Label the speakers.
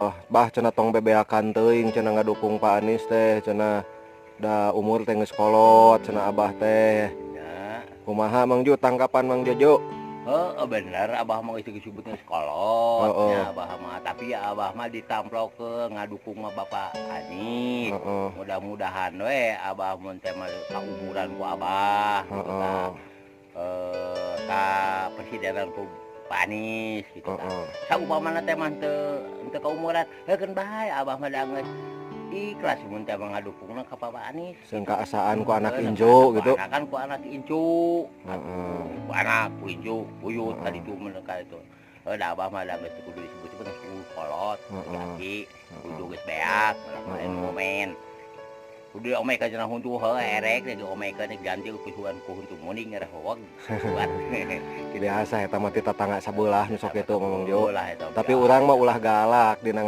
Speaker 1: Oh, Bah, cenah tong bebeakan teuing cenah ngadukung Pak Anies teh cenah, da umur teh geus kolot cenah Abah teh.
Speaker 2: Ya.
Speaker 1: Kumaha, Mang Ju, tanggapan Mang Jojo?
Speaker 2: Heeh, bener, Abah mah geus disebutna kolot nya Abah mah, tapi ya Abah mah ditamplok ke ngadukung mah Bapak Anies. Mudah-mudahan we Abah mun teh mah kaumuran ku Abah gitu tah. Ka presidenan ku Pak Anies gitu tah. Saupamana teh mah teu teu kaumuran, heukeun bae, Abah mah da geus ikhlas mun teh mah ngadukungna ka Bapak Anies.
Speaker 1: Seung kaasaan ku anak
Speaker 2: Heuh,
Speaker 1: incu
Speaker 2: ku
Speaker 1: gitu.
Speaker 2: Anakan ku anak incu. Ku anak, ku incu, buyut tadi itu mereka itu. Da Abah mah da geus teu kudu disebut-sebut, geus kudu kolot, aki, kudu geus beak, malah main momen. Kudu diomekeun cenah huntu heuh erek teh diomekeun, diganti ku sugan ku huntu muning ngarah wog. Buat.
Speaker 1: Biasa eta mah ti tatangga sabelah nu sok kitu, Mang Jo.
Speaker 2: Ulah eta.
Speaker 1: Tapi urang mah ulah galak dina.